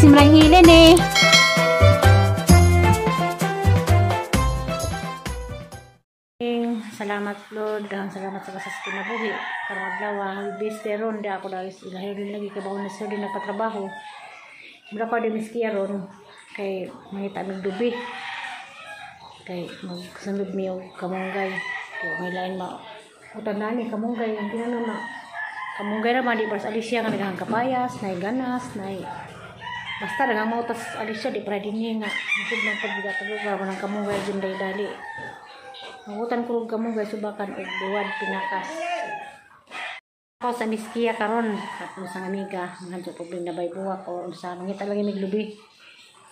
Simrang hilin eh. Salamat Lord, salamat sa kasas kinabuhi. Karong adlaw ang Huwebes ron, di ako dahil ilahi rin lagi kay baon na siya din nagpatrabaho. Mura ko di miskiya ron kay mangita mig dubi. Kay magsunod mi og kamunggay. Kay may lain ma utan na ni kamunggay ang tinanong na kamunggay ra man di para sa Alicia nga daghang kapayas, nay ganas, nay basta daghang mao tas Alicia di para dinhi nga nasud man pagbigat ra man ang kamunggay jud dali. Mangutan ko og kamunggay subakan og duwad pinakas. Ako sa miskiya karon at sa amiga mangadto pag nabay buwak or unsa mangita lagi mig lubi.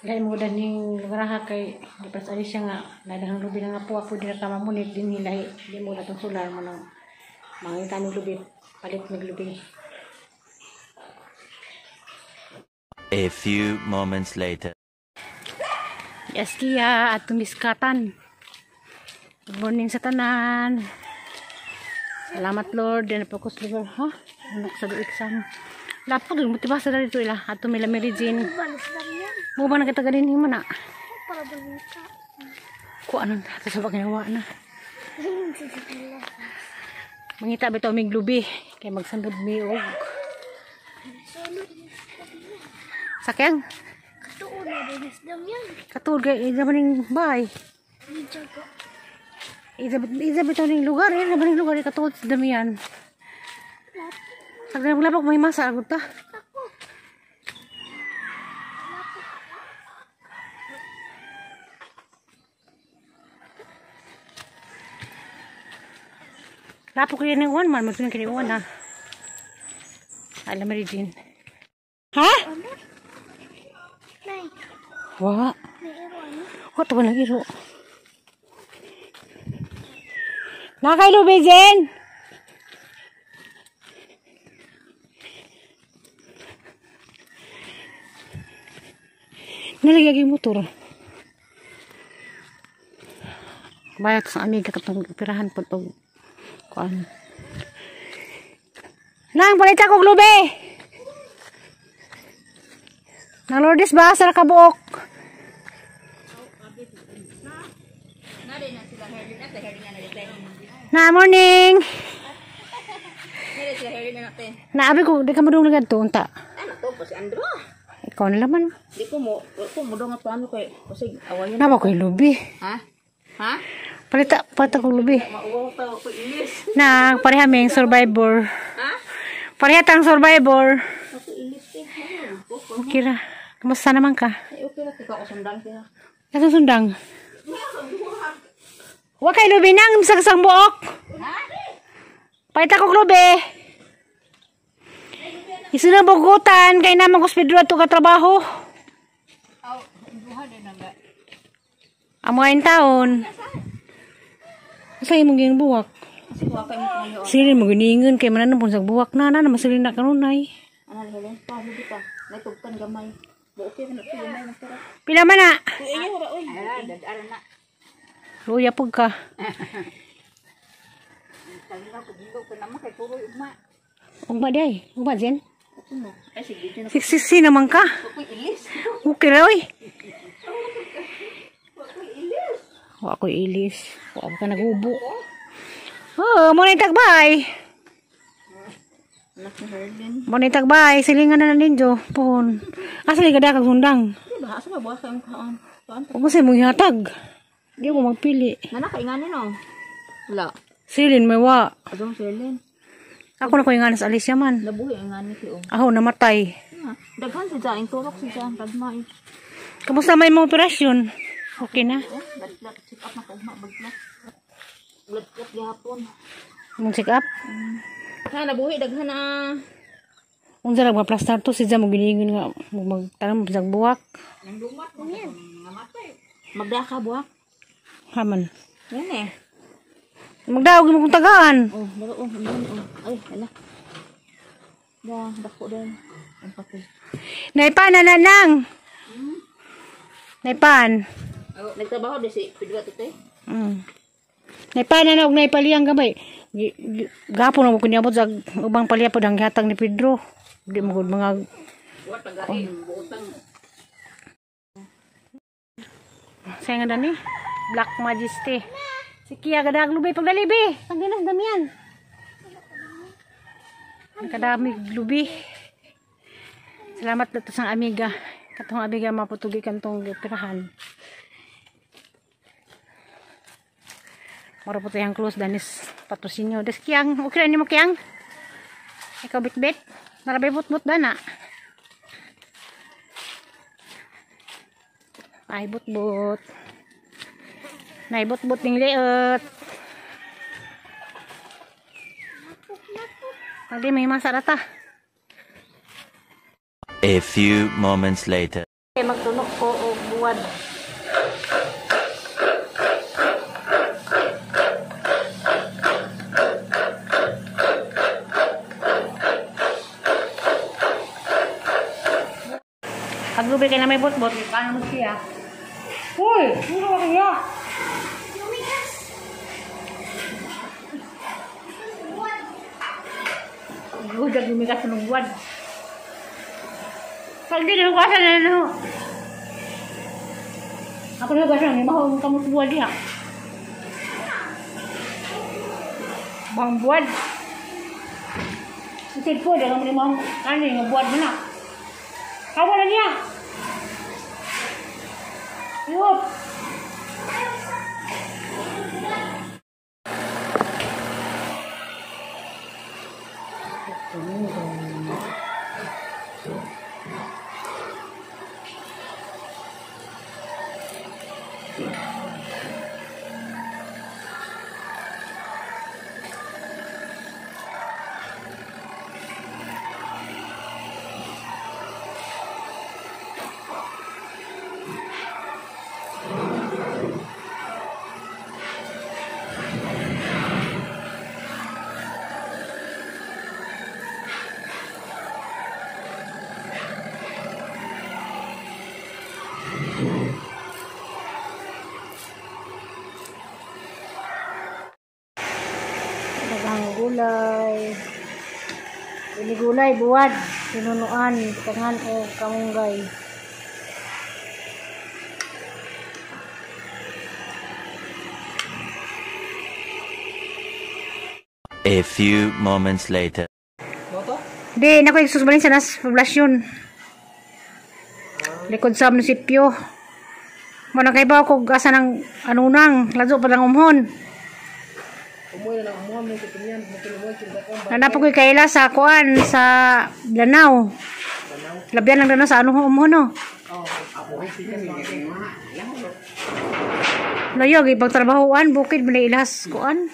Dahil mo daning lugar kay di para sa Alicia nga nadaghang lubi na nga puwak pwede ra ka mamunit dinhi lahi di mo latong solar mo nang mangita mig lubi palit mig lubi. A few moments later. Yes, kiya at tumiskatan. Good morning sa tanan. Salamat Lord, din po ko sa lugar, ha? Anak sa exam. Lapod mo tibasa na dito ila ato mila Mary Jane. Mo ba nakita ganin mo na? Ko anon ato sa ginawa na. Mangita bitaw mig lubi kay magsandod mi og. Sakyang. Katuon na rin yan. Katuon kay ida man ning bay. Ida bitaw ning lugar, ida man ning lugar katuod sa damian. Sagdan mo may masa agud ta. Lapok kaya ning uwan man, magsunod kini uwan ha. Alam Mary Jane. Ha? Nay. Wa. May iro ano? Wa to nang iro. Nakailubi, Jen! Nalagay yung motor. Bayat sa amiga katong pirahan po itong kuan. Nang, palita kong lubi! Nang Lourdes ba? Sa nakabuok? Na morning. Na abi ko di ka madung to unta. Ano to pa si Andro? Ikaw na laman. Di ko mo mudong ato ano kay kasi awayon. Na ba koy lubi? Ha? Ha? Palita palita ko lubi. Mauwaw ta ko ilis. Na pareha ming survivor. Ha? Pareha tang survivor. Ako ilis eh. Okay ra. Kumusta naman ka? Ay okay ra ko sundang siya. Asa sundang? Wa kay lubi nang sagsang buok. Ha? Palita ko lubi. Isunang bugutan kay naman ko Pedro ato ka trabaho. Amo ay taon. Asa imong ging buwak? Silin mo giningon kay manan pun sa buwak na na masilin na kanunay. Ana helen pa lubi pa. Naitugtan gamay. Okay man to gamay na tara. Pila man na? Uy ra oy. Dad-ara na. Luya pug ka. Ugma day, ugma Jen. Siksi naman ka. Okay ra oy. Wa ko'y ilis. Wa ka nagubo. Oh, mo na tagbay. Mo na tagbay, silingan na ninyo pohon. Asa li kada kag sundang? Di ba asa ba buwas ang kaon? Ug sa imong ihatag. Di ko magpili. Nana kaingani no. Wala. Silin may wa. Adong silin. Ako na ko ingani sa Alicia man. Nabuhi ingani ki oh. Aho namatay. Daghan si Jaing turok si Jaing tagmay. Kamusta may imong operasyon? Okay na? Blood clot check up na ko ugma blood clot. Blood clot gihapon. Imong check up? Ha nabuhi daghan na. Unsa ra mga plaster to si Jaing mo giningon nga magtanam sa buwak. Nang dumat ko namatay. Magdaka buwak. Haman. Yan eh. Magdaog mo kung tagaan. Oh, daro oh, oh. Ay, ala. Da, dako din. Ang kape. Naipan na nang. Naipan. Oh, nagtrabaho di si Pedro tete. Naipan na og naipaliyang gamay. Gapon na mo kunyabot sa ubang palya pod ang gihatag ni Pedro. Di mo gud mga Wa tagahi butang. Sayang nga dani. Black Majesty. Si Kia gadag lubi pagdali bi. Pagdinas damian. Nakadami lubi. Salamat na to sang amiga. Katong amiga maputugi kantong pirahan. Mura po tayang close danis patusinyo. Des Kiang, okay na nimo Kiang? Ikaw bitbit. Narabay but-but dana. Ay but-but. Nay but-but ning liot. Pagdi may masa rata. A few moments later. Okay, magtunok ko og buwad. Paglubi kay na may bot-bot, paano mo siya? Uy, ano ka kaya? Lumigas. Gudag lumigas ng buwad. Pag di nahugasan na na. Ako nahugasan, may mahong kamot buwad diha. Mahong buwad. Isid po, dahil mo mahong kani, nga buwad mo na. Kawa na niya. Iwop. Daghang gulay. Ini gulay buwad, tinunuan, tangan o kamunggay. A few moments later. Di, nako isusbalin sa nas poblasyon. Likod sa munisipyo. Mo na kay ba ko asa ng anunang, lazo pa lang umhon. Nanapag ko'y kaila sa kuan sa Lanao. Labian lang Lanao sa ano umhon no. Layo ipagtrabahoan bukid man ilas kuan.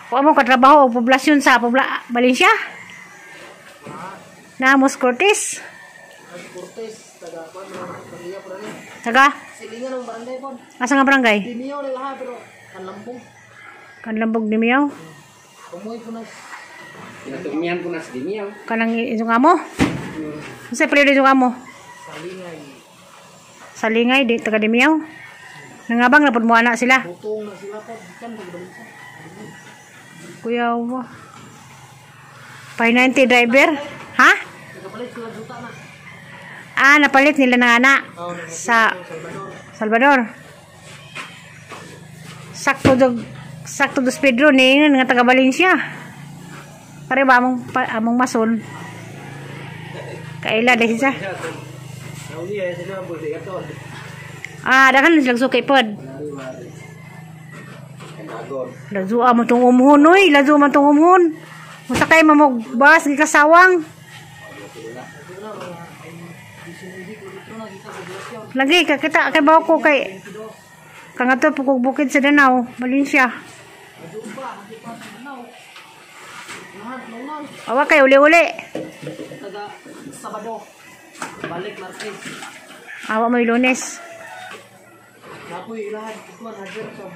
Kuan mo katrabaho og poblasyon sa Valencia. Namos Cortez. Cortez taga kuan mga Taga? Silingan ang barangay kon. Asa nga barangay? Dimiyaw na laha pero kanlambong. Kanlambog Dimiyaw. Umoy po na. Pinatumian po na sa Dimiyaw. Kanang isong amo? Unsa periodo isong amo? Salingay. Salingay di taga Dimiyaw. Nangabang na pud mo ana sila. Butong na sila pod gikan taga Valencia. Kuya wa. 590 driver? Ha? Nagapalit sila juta na. Ah, napalit nila ng anak sa Salvador. Sakto dog sakto dos Pedro ni nga taga Valencia. Pare ba among mason? Kaila dahil siya. Ah, daghan sila sukay pod. Lazo mo tong umhon oy, lazo man tong umhon. Musakay mamog bus gikasawang. Lagi kakita kay bawo ko kay kangato pukog bukid sa Danao, Valencia. Awa kay uli-uli. Taga Sabado. Balik Martes. Awa mo Lunes. Napoy ilahan kuan hardware sa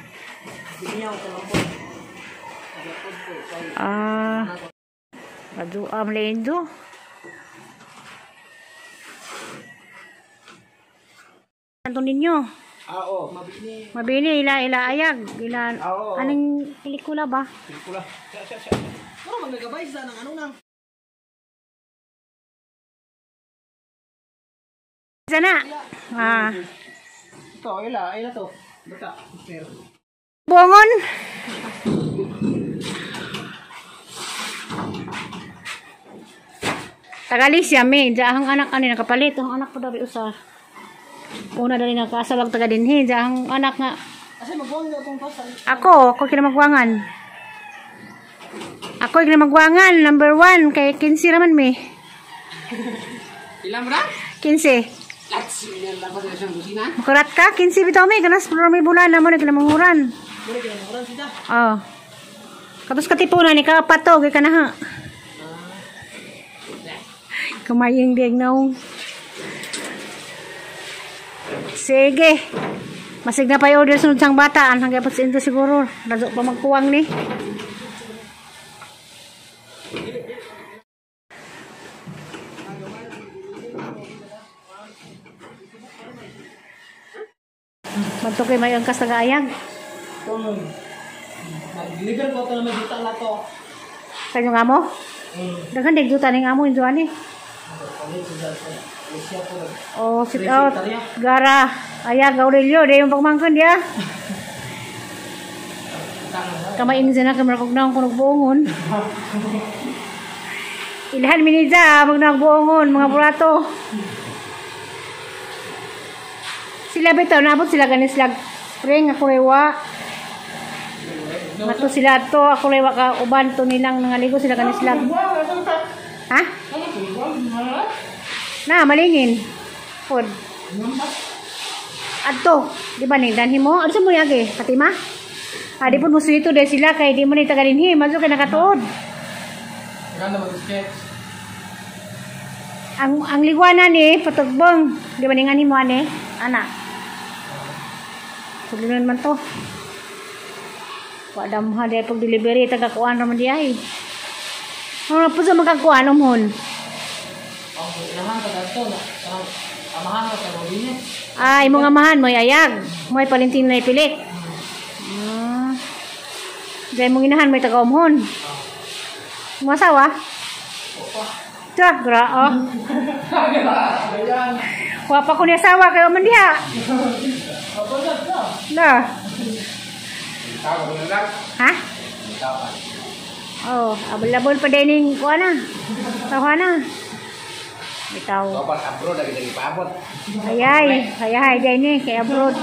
Dimiyaw Kalambong. Ah. Adu am lendo. Anto ninyo? Ah, oo. Mabini. Mabini ila ila ayag, ila Oo. aning pelikula ba? Pelikula. Siya. Pero magagabay sa nang ano nang. Sana. Ah. Ito, ila, ila to. Bata, pero. Buongon. Tagalisya mi, diya ang anak ani nakapalit, ang anak po dari usa. Una dali nakasawag taga dinhi, diya ang anak nga. Asa magbuang na itong pasal? Ako, ako kinamagwangan. Ako kinamagwangan, number 1 kay 15 raman mi. Ilang ra? 15. Lats, ilang lang pa sa isang kusina. Makurat ka, 15 bitaw mi, ganas pero may bulan na mo na kinamanguran. Mura kinamanguran siya. Oh. Katos katipunan ni ka pato kay kanaha. Kumaying deg naong. Sige. Masig na pa yung order sunod sang bataan hanggang pa sa siguro. Razo pa magkuwang ni. Magtukay may angkas taga-ayag. Kung nag-deliver ko ito na may duta na to. Sa inyong amo? Daghan dig duta ning amo injo ani. Oh, sit out. Gara. Ayag Aurelio, di yung pagmangkon dia. Kamaing na kamera kog naong kunog buongon. Ilhan minida magnaong buongon mga burato. Sila bitaw nabot sila ganis lag spring ako rewa. Mato sila to ako rewa ka uban to nilang nangaligo sila ganis lag. Ha? Na malingin. Pod. Adto, di ba ning danhi mo? Ano sa mo yagi? Fatima? Ah, di po mo suwito dahil sila kay di mo ni tagalinhi, mazo kay nakatuod. Ganda mag-sketch. Ang liwana ni patugbong, di ba ning ani mo ani? Ana. Sulunan man to. Wa damha dahil pag delivery taga kuan ra man di ay. Ano po sa magkakuan umhon? Ang ilahan ka dito na. Amahan ka sa mga. Ay, imong amahan mo'y ayag. Mo'y palintin na ipilik. Ah. Dahil mong inahan mo'y taga-umhon. Mga asawa? Tiyak, gra, oh. Wapa ko ni asawa, kayo man diha. Na. Ha? Oh, abol-abol pa din yung kuha na. Tawa na. Bitaw. Topas abroad lagi dari paabot. Ayay, ayay, dyan ni, kay abroad.